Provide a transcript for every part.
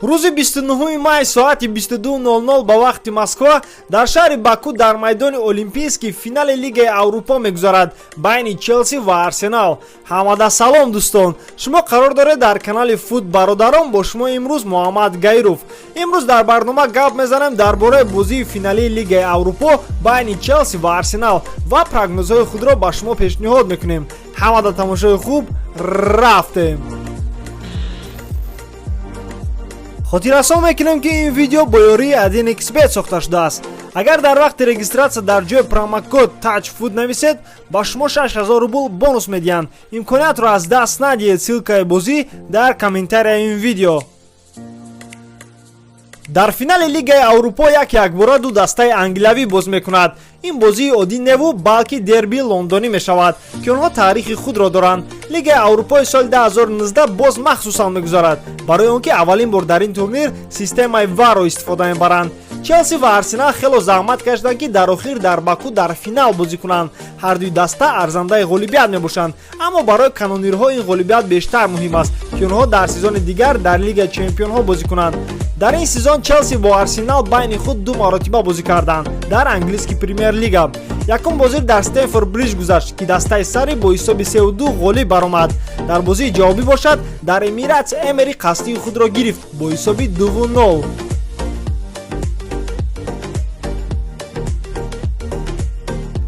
Рӯзи 29 май соати 22:00 ба вақти Москва дар шаҳри Баку дар майдони Олимпийский финали Лигаи Аврупо мегузарад байни Челси ва Арсенал. Ҳамада салом, дӯстон! Шумо қарор доред дар канали Фут Бародарон, бо шумо имрӯз Муҳаммад Гаиров. Имрӯз дар барнома гап мезанем дар бораи бозии финалии Лигаи Аврупо байни Челси ва Арсенал ва прогнозҳои худро ба шумо пешниҳод мекунем. Ҳамада тамошои хуб, рафтем! Хотиррасон мекунем, ки ин видео бо ёрии 1xBet сохта шудааст. Агар дар вақти регистратсия дар ҷои промокод TAJFOOD нависед, ба шумо 6000 рубл бонус медиҳанд. Имкониятро аз даст надиҳед. Ссылкаи бозӣ дар комментарияи ин видео. Дар финали Лигаи Аврупо як якбора ду дастаи англиявӣ боз мекунад. Ин бозии оддӣ неву, балки дерби лондонӣ мешавад, ки онҳо таърихи худро доранд. Лигаи Аврупои соли 2019 боз махсусан мегузарад, барои он ки аввалин бор дар ин турнир системаи варро истифода мебаранд. Челси ва Арсенал хело заҳмат кашиданд, ки дар охир дар Баку дар финал бозӣ кунанд. Ҳардуи даста арзандаи ғолибият мебошанд, аммо барои канонирҳо ин ғолибият бештар муҳим аст, ки онҳо дар сезони дигар дар Лигаи чемпионҳо бозӣ кунанд. Дар ин сезон Челси бо Арсенал байни худ ду маротиба бозӣ карданд дар английский Премер-лига. Якум бозир дар Стэмфорд Бридж гузашт, ки дастаи Сарри бо ҳисоби 3-2 ғолиб баромад. Дар бозии ҷавобӣ бошад, дар Эмиратс Эмери қасдии худро гирифт бо ҳисоби 2-0.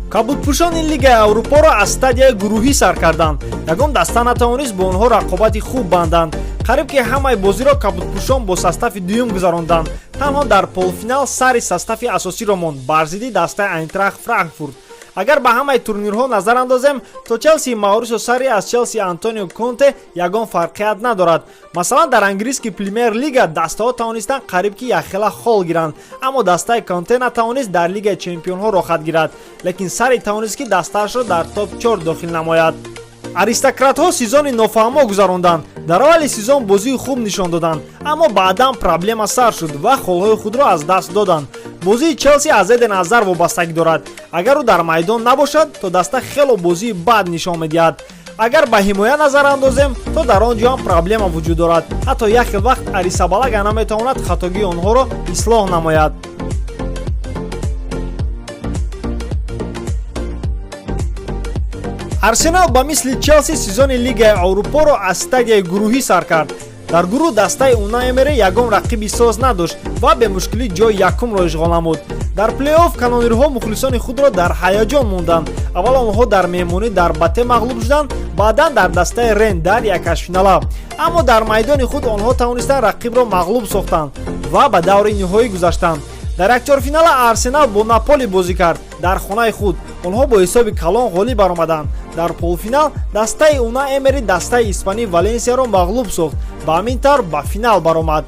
Кабудпӯшон ин Лигаи Аврупоро аз стадияи гурӯҳӣ сар карданд. Ягон даста натавонист бо онҳо рақобати хуб банданд. Қариб ки ҳамаи бозиро кабудпӯшон бо состави дуюм гузаронданд. Танҳо дар полуфинал Сарри состави асосиро монд бар зидди дастаи Айнтрахт Франкфурт. Агар ба ҳамаи турнирҳо назар андозем, то Челсии Маурисио Сарри аз Челси Антонио Конте ягон фарқият надорад. Масалан, дар английский Премер Лига дастаҳо тавонистанд қариб ки якхела хол гиранд, аммо дастаи Конте натавонист дар Лигаи чемпионҳо роҳхат гирад, лекин Сарри тавонист, ки дастаашро дар топ 4 дохил намояд. Аристократҳо сезони нофаҳмо гузаронданд. Дар аввали сезон бозии хуб нишон доданд, аммо баъдан проблема сар шуд ва холҳои худро аз даст доданд. Бозии Челси аз Эден Азар вобастагӣ дорад. Агар ӯ дар майдон набошад, то даста хело бозии бад нишон медиҳад. Агар ба ҳимоя назар андозем, то дар он ҷо ҳам проблема вуҷуд дорад. Ҳатто як хел вақт Арисабалага наметавонад хатогии онҳоро ислоҳ намояд. Арсенал ба мисли Челси сезони Лигаи Аврупоро аз стадияи гурӯҳӣ сар кард. Дар гурӯҳ дастаи Унай Эмери ягон рақиби соз надошт ва бемушкилӣ ҷои якумро ишғол намуд. Дар плей-офф канонирҳо мухлисони худро дар ҳаяҷон монданд. Аввал онҳо дар меҳмонӣ дар Бате мағлуб шуданд, баъдан дар дастаи Рен дар якҳаштфинала, аммо дар майдони худ онҳо тавонистанд рақибро мағлуб сохтанд ва ба даври ниҳоӣ гузаштанд. Дар якчорфинала Арсенал бо Наполи бозӣ кард дар хонаи худ. Онҳо бо ҳисоби калон ғолиб баромаданд. Дар полуфинал дастаи Унай Эмери дастаи испанӣ Валенсияро мағлуб сохт, ба ҳамин тавр ба финал баромад.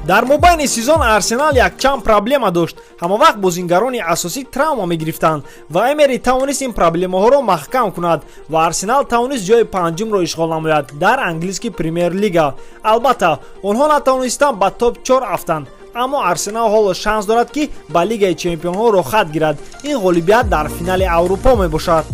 Дар мобайни сезон Арсенал якчанд проблема дошт. Ҳамавақт бозингарони асосӣ травма мегирифтанд ва Эмери тавонист ин проблемаҳоро маҳкам кунад ва Арсенал тавонист ҷои панҷумро ишғол намояд дар английский Премер-лига. Албатта, онҳо натавонистанд ба топ 4 афтанд, аммо Арсенал ҳоло шанс дорад, ки ба Лигаи чемпионҳо роҳхат гирад. Ин ғолибият дар финали Аврупо мебошад.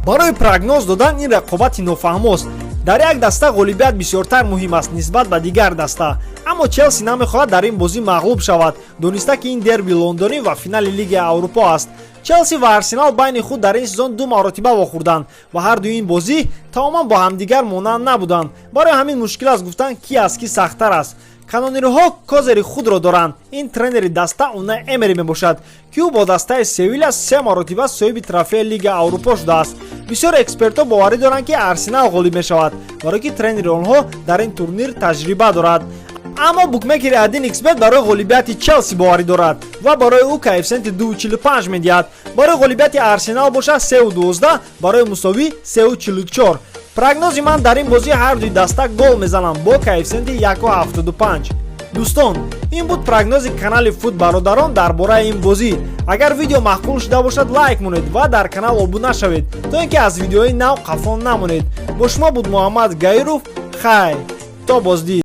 Барои прогноз додан ин рақобати нофаҳмост. Дар як даста ғолибият бисёртар муҳим аст нисбат ба дигар даста, аммо Челси намехоҳад дар ин бозӣ мағлуб шавад, дониста ки ин дерби лондонӣ ва финали Лигаи Аврупо аст. Челси ва Арсенал байни худ дар ин сезон ду маротиба вохӯрданд ва ҳардуи ин бозӣ тамоман бо ҳамдигар монанд набуданд. Барои ҳамин мушкил аст гуфтан, ки аз кӣ сахттар аст. Канонирҳо козери худро доранд. Ин тренери даста Унай Эмери мебошад, ки ӯ бо дастаи Севиля се маротиба соҳиби трофеи Лига Аврупо шудааст. Бисёр экспертҳо боварӣ доранд, ки Арсенал ғолиб мешавад, барое ки тренери онҳо дар ин турнир таҷриба дорад. Аммо букмекери 1xBet барои ғолибияти Челси боварӣ дорад ва барои ӯ коэффисиенти 2,45 медиҳад. Барои ғолибияти Арсенал бошад 3,12, барои мусовӣ 3,44. Прогнози ман дар ин бозӣ: ҳардуи даста гол мезананд бо коэффисиенти 1,75. Дӯстон, ин буд прогнози канали Фут Бародарон дар бораи ин бозӣ. Агар видео маъқул шуда бошад, лайк монед ва дар канал обуна шавед, то ин ки аз видеои нав қафон намонед. Бо шумо буд Муҳаммад Гаиров. Хайр, то боздид.